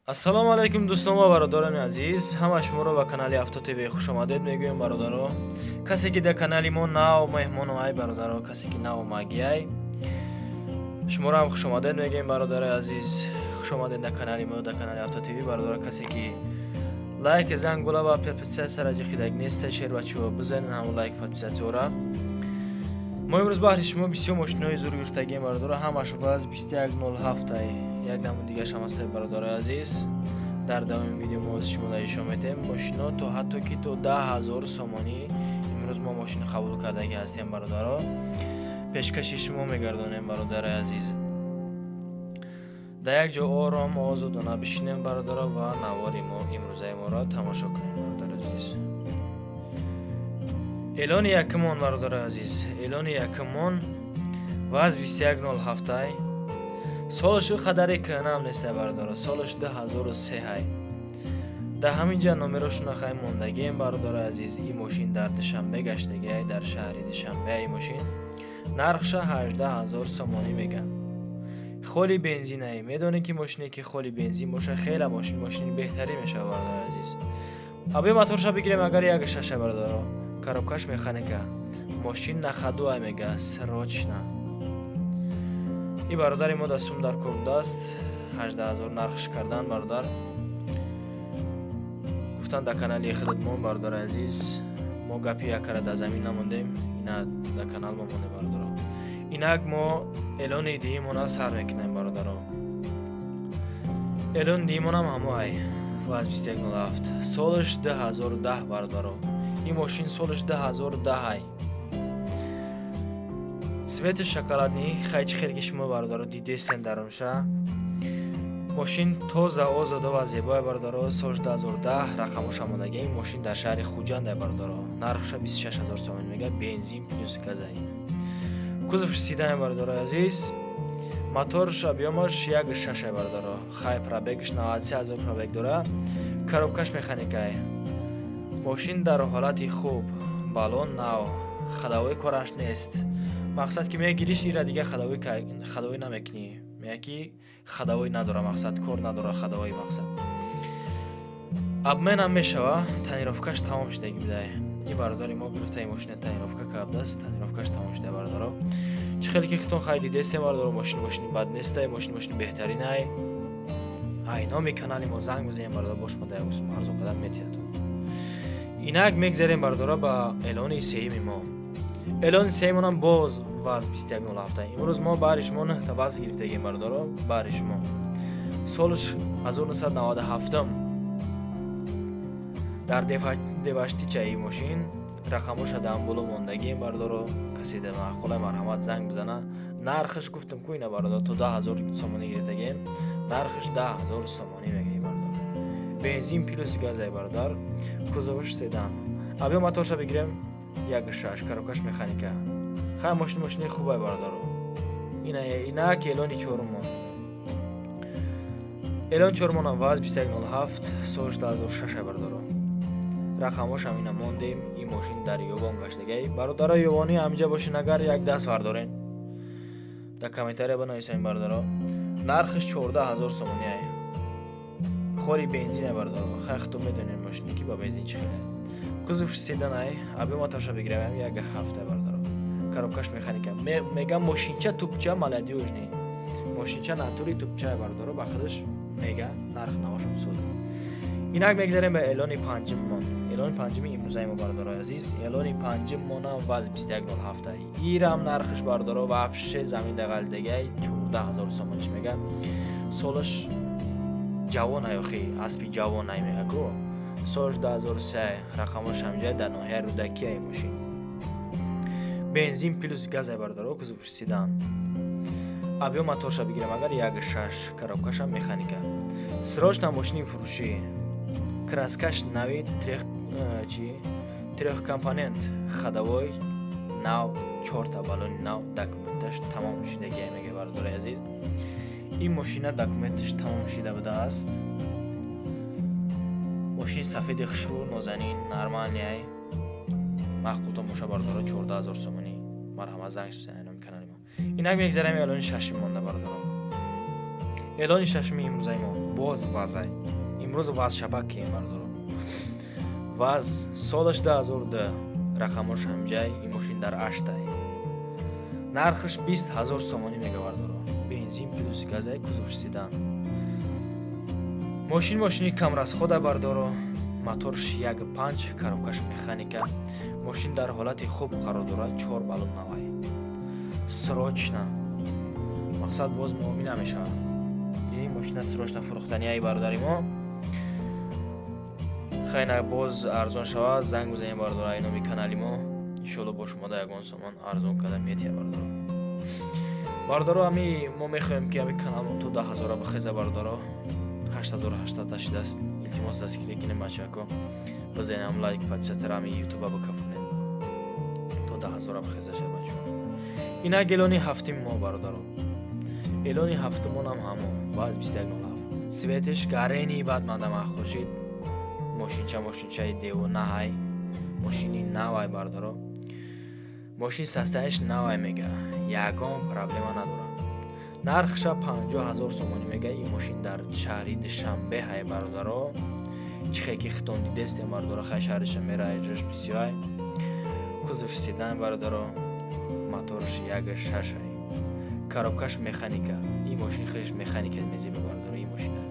Ассалому алайкум, дӯстон ва бародарони азиз, ҳама шуморо ба канали Авто ТВ хушомадед мегӯем, бародаро. Касе ки дар канали мо нав меҳмону ай, бародаро, касе ки нав омагиай, шуморо ҳам хушомадед мегӯем, бародарои азиз. Хушомадед дар канали мо, дар канали Авто ТВ, бародаро. Касе ки лайк, зангула ва подписаться ҷихидаг неста, шербачо, бизанед ҳамон лайк, подписаться ра. Мо имрӯз баҳри шумо бисёр мошинои зур гирифтагием, бародаро. Ҳамаш ВАЗ 2107 ай, як намуд дигааш ҳам ҳастаи, бародарои азиз. Дар давоми видео мо шумо нишон медиҳем мошино то ҳатто ки то 10 000 сомонӣ. Имрӯз мо мошин қабул кардагӣ ҳастем, бародаро, пешкаши шумо мегардонем, бародарои азиз. Дар як ҷо ором, озодона бишинем, бародаро, ва навори мо имрӯзаи моро тамошо кунем, бародари азиз. Эълони якумон, бародарои азиз, эълони якумон ВАЗ 2107 ай. Солаш қадаре кӯҳнаам нестай, бародаро, солаш 2003 ҳай. Дар ҳамин ҷа номерошона хай мондагием, бародарои азиз. Ин мошин дар Душанбе гаштагиай, дар шаҳри Душанбе. Ин мошин нархша 18 000 сомонӣ меган, холи бензинае. Медонед, ки мошине ки холи бензин боша, хеле мошин мошини беҳтарин мешавад, бародари азиз. Абё моторша бигирем агар, як шаша, бародаро, коробкаш механика, мошин на ходу ай, мега, срочно и бародари мо да сум дар кор будааст. 18 000 нархш кардан, бародар. Гуфтан, дар канали худмон, бародари азиз, мо гапи якара дар замин намондем, ина дар канал мо мондем, бародаро. Инак мо эълони диимона сар мекунем, бародаро. Эълони диимонам ҳамо ай ВАЗ 2107, солаш 2010, бародаро. Ин мошин солаш 2010 ай, цвети шоколадный. Хай, чӣ хеле ки шумо, бародаро, дидесен, дарунша мошин тоза, озода ва зебоя, бародаро. Соли 2010, рақамош омодаги. Ин мошин дар шаҳри Хуҷанда, бародаро. Нархша 26 000 сомон мега, бензин плюс газай, кузов седан, бародарои азиз. Моторш объёмаш 1,6, бародаро. Хай, пробегш 93 000 пробег дора, коробкаш механикай. Мошин дар ҳолати хуб, баллон нав, ходовой кораш нест. Мақсад ки мегириш ира, дига ходовой намекунӣ. Мега ки ходовой надора, мақсад кор надора ходовой. Мақсад обменам мешава, тонировкаш тамом шудаги будай. Ин бародари мо гирифта ин мошина, тонировка кардааст, тонировкаш тамом шуда, бародаро. Чӣ хеле ки хитон хай дидесем, бародаро, мошин мошини бад нестай, мошин мошини беҳтаринай. Ай номи канали мо занг бизанем, бародаро, бош мо дар арзон қадам метиҳатон. Инак мегзарем, бародаро, ба эълони сеюми мо. Эълони сеюмонам боз ВАЗ 2107. Имрӯз мо баҳри шумо нӯҳта ВАЗ гирифтагем, бародаро, баҳри шумо. Солаш 1997, дар Деваштичаи мошин, рақамоша дар боло мондагием, бародаро. Касе дар маъқула, марҳамат, занг бизана. Нархаш гуфтам ку, ина, бародаро, то 10 000 сомонӣ гирифтагем, нархаш 10 000 сомонӣ мегӯем, бародар. Бензин плюс газай, бародар, кузоваш седан. Абё моторша бигирем, 1,6, коробкаш механика. Хай, мошин мошини хубай, бародаро. Ина инак эълони чорумон. Эълони чорумонам ВАЗ 2107, соли 2006, бародаро. Рақамошам ина мондем. Ин мошин дар Ёвон гаштагай, бародаро. Ёвонӣ ҳаминҷа бошен агар, як даст вардорен, дар комментария банависем, бародаро. Нархаш 14 000 сомонӣ ай, холи бензин, бародаро. Хай, худтон медонем, мошине ки ба бензин чӣ хеле. Кузов седанай, объём моторша бигирем, 1,7, бародаро, коробкаш механика. Мегам, мошинча тупча молодёжный, мошинча натури тупча, бародаро, ба худаш мега нарх навошам соза. Инак мегзарем ба эълони панҷуммон. Эълони панҷуми имрӯзаи мо, бародарои азиз, эълони панҷуммонам ВАЗ 2107. Ирам нархаш, бародаро, вообще замин дағалдагай, 14 000 сомониш мега. Солаш ҷавонай, охи аспи ҷавонай мега ку. Солаш 2003, рақамош ҳамҷа, дар ноҳияи Рӯдакияи мошин, бензин плюс газай, бародаро, кузов седан. Объём моторша бигирем агар, 1,6, коробкашам механика. Срочно мошини фурӯшӣ, краскаш нави, чи трехкомпонент, ходовой нав, чорта баллони нав, документаш тамом шидагия мега, бародари азиз. Ин мошина документаш тамом шида будааст. Мошини сафеди хушрӯ, нозанин, нормальный. Маъқултон боша, бародаро, 14 000 сомонӣ, марҳамат, занг бизанед номи канали мо. Инак мегзарем эълони шашим монда, бародаро. Эълони шашуми имрӯзаи мо боз ВАЗай. Имрӯз ВАЗ шапак кем бардоро. ВАЗ солаш 2002, рақамош ҳамҷай, ин мошин дар 8-ай. Нархаш 20 000 сомонӣ мега бардоро. Бензин плюс газай, кузовш седан. Мошин мошини камрасхода бардоро. Моторш 1.5, коробкаш механика. Мошин дар ҳолати хуб қарор дорад, 4 баллон навай. Срочно. Мақсад боз муомила намешавад. Ин мошина срочно фурӯхтанияи бародари мо. Хайна боз арзон шавад, занг бизанем бардора номи канали мо. Иншоалло бо шумо да ягон сомон арзон карда метия бардоро. Бардоро, ами мо мехоҳем ки ами каналмон то 10 000 бихеза бардоро. 8800 та шидааст. Илтимос дастгирӣ кунем бачако. Бизанем лайк, подписаться ами ютуба бикафонем. То 10 000 бихеза шава бачако. Инак эълони ҳафтими мо бародаро. Эълони ҳафтумонам ҳамо ВАЗ 2107. Светеш гарени бад мада маъқул шид. Мошинча мошинчаи девонаҳай. Мошини навай бардоро. Мошин состояниш навай мега. Ягон проблема надорад. Нархша 50 000 сомонӣ мега. Ин мошин дар шаҳри Душанбе ҳай бародаро. Чихе ки хитон дидестем бародаро, хай шаҳри Душанбе раиҷош бисёрай. Кузов седан бародаро. Моторш 1.6 ҳай. Коробкаш механика. Ин мошин хелиш механика мезеба бародаро, ин мошина.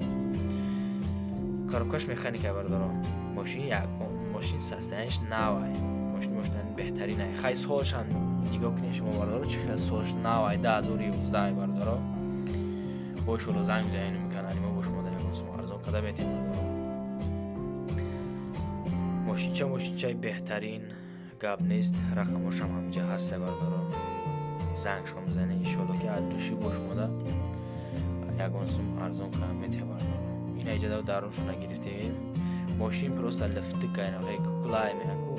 Коробкаш механика бародаро. Мошин ягон мошин состояниш навай. Мошин мошин беҳтарин ай. Хай солшам нигоҳ кунед шумо бародаро, чӣ хел солш навай 2011 бародаро. Бо шумо занг бизанед номи канали мо, бо шумо дар ягон сум арзон карда метем бародаро. Мошинча мошинчаи беҳтарин, гап нест, рақамошам ҳамҷа ҳаста бародаро. Занг шумо бизанед, иншоалло ки аз души бо шумо да ягон сум арзон карда метем бародаро. Ин аҷада даруншо нагирифтем. Мошин просто лифтика, ина куклай меяку.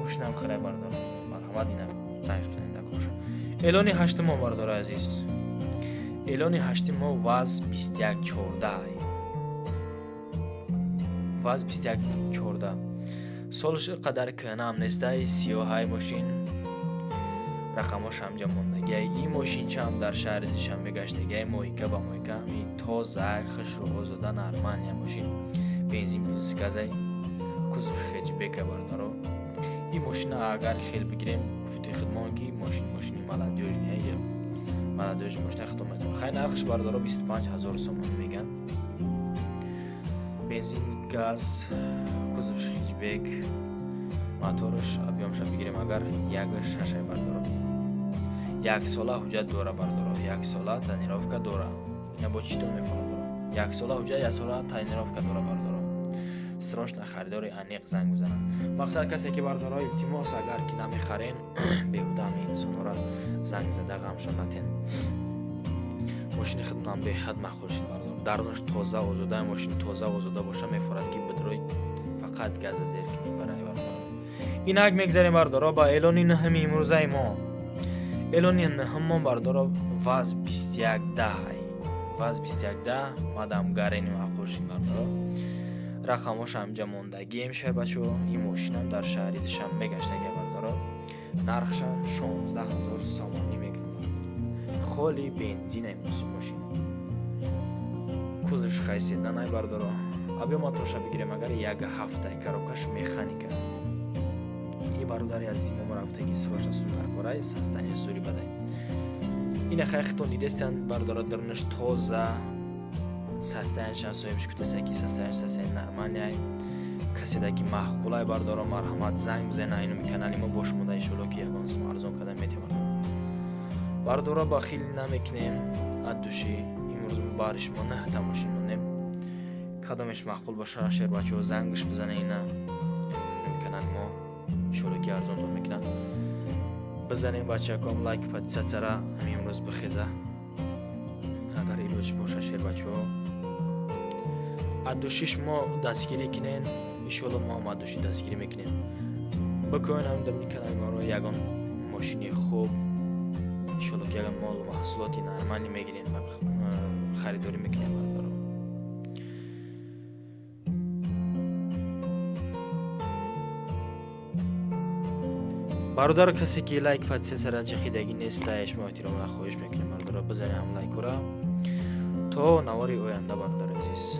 Мошинам хирай бародаро. Марҳамат, ина занг бизанед накоша. Эълони ҳаштум мо бародаро азиз. Эълони ҳаштум мо ВАЗ 2114. ВАЗ 2114. Солш қадар кӯҳнаам нестай, сиёҳай мошин. Рақамош ҳамҷа мондагиай. Ин мошинчаам дар шаҳри Душанбе гаштагиай, мойка ба мойка, ами тоза, хушрӯ, озода, нормальная мошин. Бензин плюс газай, кузов хэтчбека бародаро. Ин мошина агар хел бигирем, гуфти хидмон ки мошин мошини молодёжный, молодёжный мошина хитоб медонам. Хай нархш бародаро 25 000 сомонӣ меган. Бензин, газ, кузов хэтчбек, моторш объёмша бигирем агар 1.6 бародаро. Як сола ҳуҷҷат дора бародаро, як сола тонировка дора. Ина бо чӣ то мефаҳмад бародаро? Як сола ҳуҷҷат, як сола тонировка дора бародаро. Срочно харидори аниқ занг бизанад. Мақсад касе ки бародаро, илтимос, агар ки намехарен, беҳуда ами инсонҳоро занг зада ғамшон натен. Мошини худмонам беҳад маъқул шид бародаро. Дарунаш тоза озода, мошин тоза озода боша мефорад ки бидрои фақат газа зер кунӣ барои бародаро. Инак мегзарем бародаро ба эълони нӯҳуми имрӯзаи мо. Эълони нӯҳум мо бародаро ВАЗ 2110. ВАЗ 2110 мадам гарени маъқул шид бародаро. Рақамош ҳамҷа мондагием шояд бачаҳо. Ин мошинам дар шаҳри Душанбе гаштагия бародаро. Нархша 16 000 сомонӣ меган. Холи бензин ай мошин. Кузовш хай седан ай бародаро. Объём моторша бигирем агар 1.7 ай, коробкаш механика. Ин бародари азизи мо рафтаги срочно сударкорай, состояние сури бадай. Ина хай хитон дидестан бародаро, дарунаш тоза, состояние соҳибш гуфтаста ки состояние нормальный. Касе да ки маъқулай бардоро, марҳамат занг бизанед айноми канали мо, бо шумо да иншоалло ки ягон сум арзон карда метавонам. Бардоро бахил намекунем аз души. Имрӯз мо баҳри шумо 9 та мошин мондем. Кадомеш маъқул боша шербачаҳо зангш бизанед ина номи канали мо, иншоалло ки арзонтон мекунад. Бизанем бачаком лайк, подписаться-ра ҳами имрӯз бихеза. Агар илоҷ боша шербачаҳо аз души шумо дастгирӣ кунен, иншоалло мо ҳам аз души дастгирӣ мекунем. Бикунем даруни канали моро ягон мошини хуб, иншоалло ки ягон молу маҳсулоти нормалӣ мегирем ва харидорӣ мекунем бародаро. Бародар, касе ки лайк подписаться-ра ҷиқидагӣ неста, шумо эҳтиромона хоҳиш мекунем бародаро, бизанед ҳам лайкора. То навори оянда, бародари азиз.